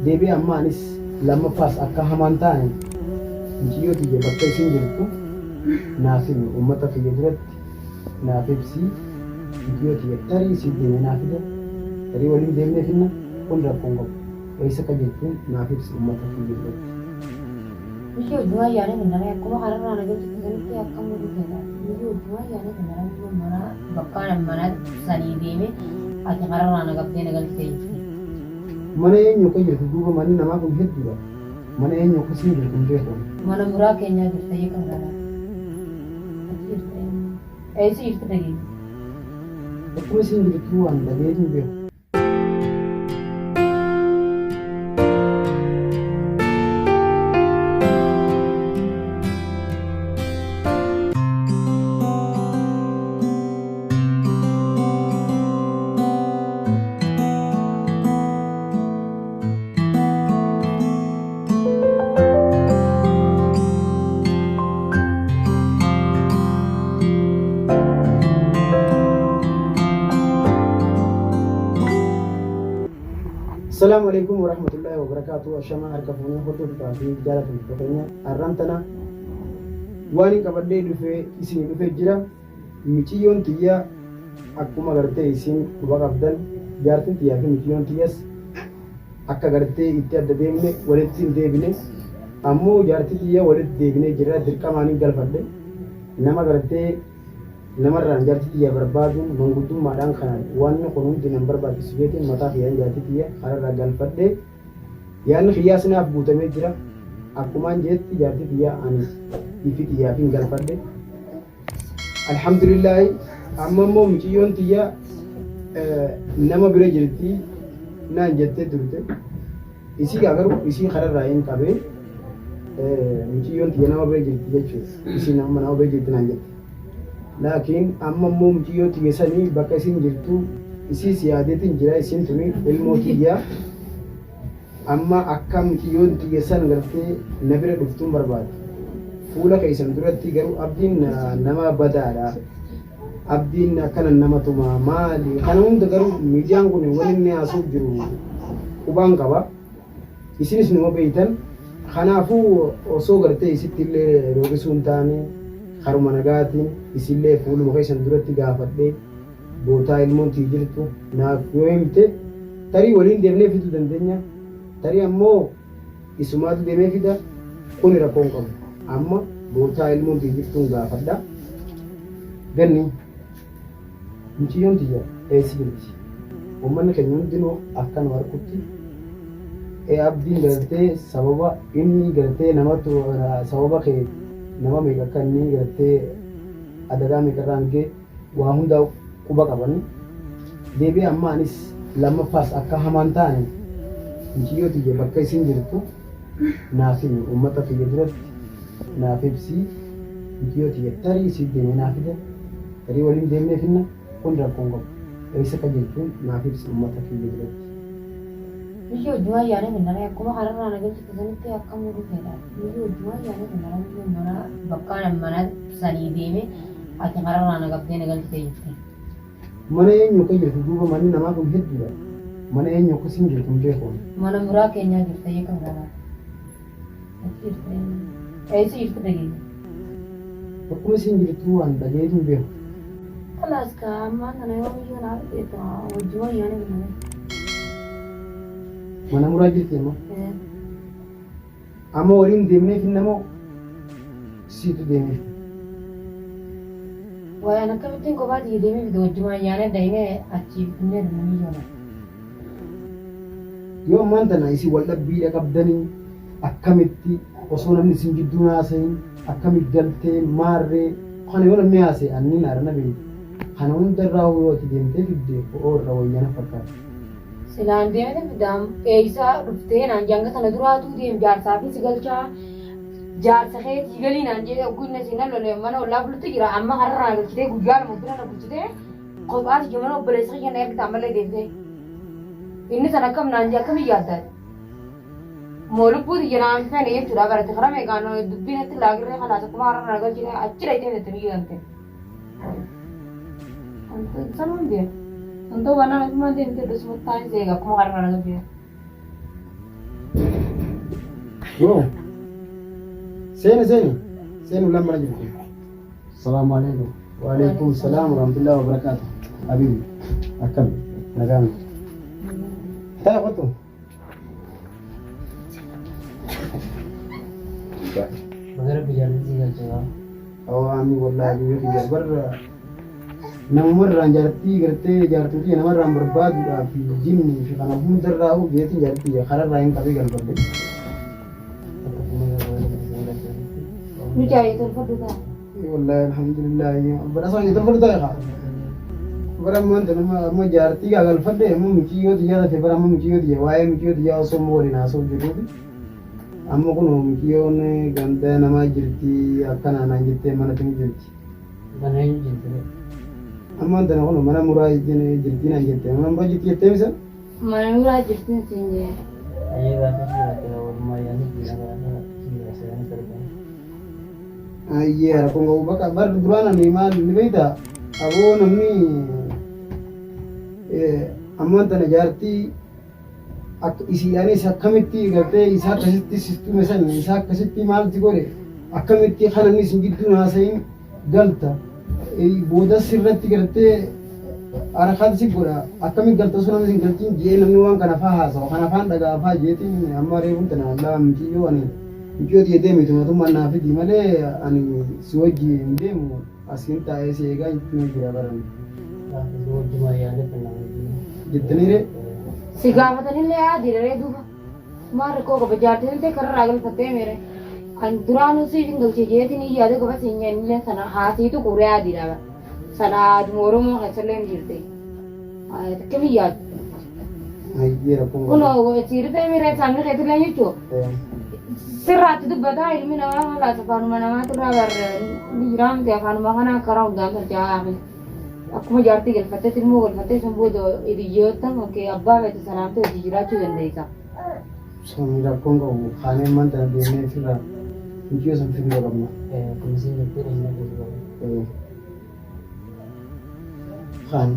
Deebi'ee amma anis lammaffaas akka hamaan taane muciyyoo tiyya bakka isiin jirtu naaf himi ummata kiyya duratti naaf ibsi muciyyoo tiyya tarii isiit deemee naa fida tarii waliin deemnee finna kun rakkoo hin qabu eessa akka jirtu naaf ibsi ummata kiyya duratti. Miki hojjumaa yaanee finnaree akkuma kararraa na galchite sanitti akkam godhuu feeta miki hojjumaa yaanee finnaree mana bakkaan mana sanii deeme ati kararraa na qabdee na galchite jette. Mana eenyu akka jirtu duuba manni namaa kun hedduudha. Mana eenyu akka isiin jirtu hin beeku ani. Mana muraa keenyaa jirta hiika magaalaa. Achi jirta eessa jirti dhageenya. Bakkuma isiin jirtu waan dhagayeetu hin beeku. Assalamu alaikum warahmatullahi wabarakatuh. Ashama harka fuunee hordoftoota fi jaallatamtoota keenya har'aan tana waan hin qabadhee dhufee isinii dhufee jira. Miciyyoon tiyya akkuma gartee isin quba qabdan jaartiin tiyyaa fi miciyyoon tiyyas akka gartee itti adda deemne walitti hin deebine ammoo jaartii tiyya walitti deebinee jirra dirqamaanin galfadhe nama gartee namarraan jaartii tiyya barbaaduun manguddummaadhaan kanaan wanni kun hundi nan barbaachisu jeetiin mataa kiyyaan jaartii tiyya kararraa galfadhe yaanni kiyyaas naaf guutamee jira akkumaan jeetti jaartii tiyya ani ifi tiyyaafin galfadhe. Alhamdulillaahi amma immoo miciyyoon tiyya nama bira jirti naan jettee turte. Isii gaa garuu isii kararraa hin qabee miciyyoon tiyya nama bira jirti jechuudha. Isiin amma nama bira jirti naan jette. Laakiin amma immoo miciyyoo tiyya sanii bakka isiin jirtu isiis yaadeetiin jira isiin tuni ilmoo tiyya. Amma akka miciyyoon tiyya san gartee na bira dhuftuun barbaada. Fuula keessan duratti garuu abdiin nama badaadha. Abdiin akkana nama tuma maali? Kana hunda garuu miidiyaan kun wanni inni haasa'uuf jiru qubaan qaba. Isinis numa beektan. Kanaafuu osoo gartee isitti illee roorrisuu hin taane karuma nagaatiin isillee fuuluma keessan duratti gaafadhee bootaa ilmoon tiyya jirtu naaf yoo himte tarii waliin deemnee fiduu dandeenya tarii ammoo isumaatu deemee fida kuni rakkoo hin qabu amma bootaa ilmoon tiyya jirtuun gaafadha ganni mucayyoon tiyya eessa jirti uummanni keenya hundinuu akka nu harkutti ee abdiin gartee sababa inni gartee namatu sababa kee nama meeqa akka inni gartee adagaa meeqa irraan ga'e waa hundaa quba qabani. Deebi'ee amma anis lammaffaas akka hamaan taane muciyyoo tiyya bakka isiin jirtu naaf himi ummata kiyya duratti naaf ibsi muciyyoo tiyya tarii isiit deemee naa fida tarii waliin deemnee finna kun rakkoo hin qabu eessa akka jirtu naaf ibsi ummata kiyya duratti. Miki hojjumaa yaanee finnaree akkuma kararraa na galchite sanitti akkam godhuu feeta miki hojjumaa yaanee finnaree miki mana bakkaan mana sanii deeme Ati kararraa na qabdee na galchite jette. Mana eenyu akka jirtu duuba manni namaa kun hedduudha. Mana eenyu akka isiin jirtu hin beeku ani. Mana muraa keenyaa jirta hiika magaalaa. Achi jirta eessa jirti dhageenya. Bakkuma isiin jirtu waan dhagayeetu hin beeku. Kalaas kaa ammaa kana yoo biyyoo naa dhufeetu wajjuma yaana bilbilee. Mana muraa jirti amma. Amma waliin deemnee finna moo siitu deemee fida? Waayaan akkamittiin kophaa tiyya deemee fida wajjumaan yaanee daynee achii finnee dhufna miizoona. Yoo ammaan tana isin wal dhabbiidha qabdanii akkamitti osoo namni isin jidduu hin haasayin akkamitti galtee maarree kana yoo namni haasa'e anniin aarna beekta. Kana hunda irraa yoo ati deemtee fidde ho'oo irra wayya na fakkaata. Silaan deemete fidaam eeysaa dhuftee naan jee hanga sana duraatuu deem jaarsaa fi si galchaa jaarsa keetii galii naan jee ogguu inni asiin na lole mana ollaa bulutti jira amma kararraa na galchitee guyyaa lama bira na bulchitee kophaa tiyya mana obboleessa kiyya na ergita ammallee deemtee inni san akkam naan jee akkamiin yaaddaati moo lubbuu tiyya naan feene jechuudha barate karaa meeqaan dubbiin natti laagirree kalaas akkuma kararraa na galchitee achi dhayitee fidatte biyya galtee. Sanuun deema. San ta'uu baannaan ofumaan deemtee iddoo sumatti taa'in seega akkuma karra na galchite. Yoo. Seeni seeni. Seeni ulaan mana jirti. Salaamu alaikum. Waalaikum salaam warahmatullahi wabarakatuh. Habibi. Akkam. Nagaan. Taa'e kottu. Baga Rabbi jaallatee si galche gaa. Awwa ami wallahi habibi kiyya bar namumarraan jaartii gartee jaartuu tiyya namarraan barbaaduudhaaf jinni fi kana hundarraa jeetiin jaartii tiyya kararraa hin qabee galfadhe. Nu jaayee tolfadhu ta'a. Wallahi alhamdulillah badhaasa keenya tolfadhu ta'e kaa. Bara ammaan tana amma jaartii kaa galfadhe amma muciyyoo tiyya taate bara amma muciyyoo tiyya waa'ee muciyyoo tiyya osoo immoo waliin haasa'u jirruuti. Amma kun muciyyoon ganda namaa jirti akkanaa naan jettee mana timi jirti. Mana eenyu jirti? Ammaan tana kun mana muraa jirti naan jette mana muraa jirti jettee misa? Mana muraa jirti siin jee. Ayyee gaafa si bakka walumaa yaanii fi nagaa si seeraan darban. Ayyee rakkoon qabu bakka bar duraan ani maal ni beekta aboo namni ammaan tana jaartii akka isiidhaanis akkamitti gartee isaa akkasitti sistume san isaa akkasitti maal si godhe akkamitti kana inni isin gidduu haasayin galta booda sirratti gartee harakaat si godha akkamitti galta osoo namni sin galchin je'ee namni waan kana faa haasawa kana afaan dhagaa faa jeetiin amma reefuun tana allaa miciyyoo ani miciyyoo tiyya deemitu mootummaan naa fidi malee ani si wajji hin deemu asiin taa'ee si eegaa jechuun jira baran. Jettaniire? Si gaafatanillee haa diraree duuba. Maal rakkoo qaba jaartiin ta'e kararraa galfattee meere. Kan duraanuu siif hin galche jeetiin hin yaade qofa siin jennillee sana haasiitu quree adiidha. Sana aaduma Oromoo keessallee ni jirti. Akkamiin yaadu? Hayyee rakkoon Kun sii dhufee miira saamni keetillee jechuun sirraatti dubbataa ilmi namaa halaas afaanuma namaatu irraa bar ni jiraa miti afaanuma kana karaa hundaan tolchaa akkuma jaartii galfattetti ilmoo galfattee sun booda hiriyoota kee abbaa feete salaamtee hojii jiraachuu dandeessa. Sun rakkoon qabu kaanee ammaan tana deemnee ofirraa mucayyoo san fiduu qabna. Kumisiin jettee dhimma keessa Kaan.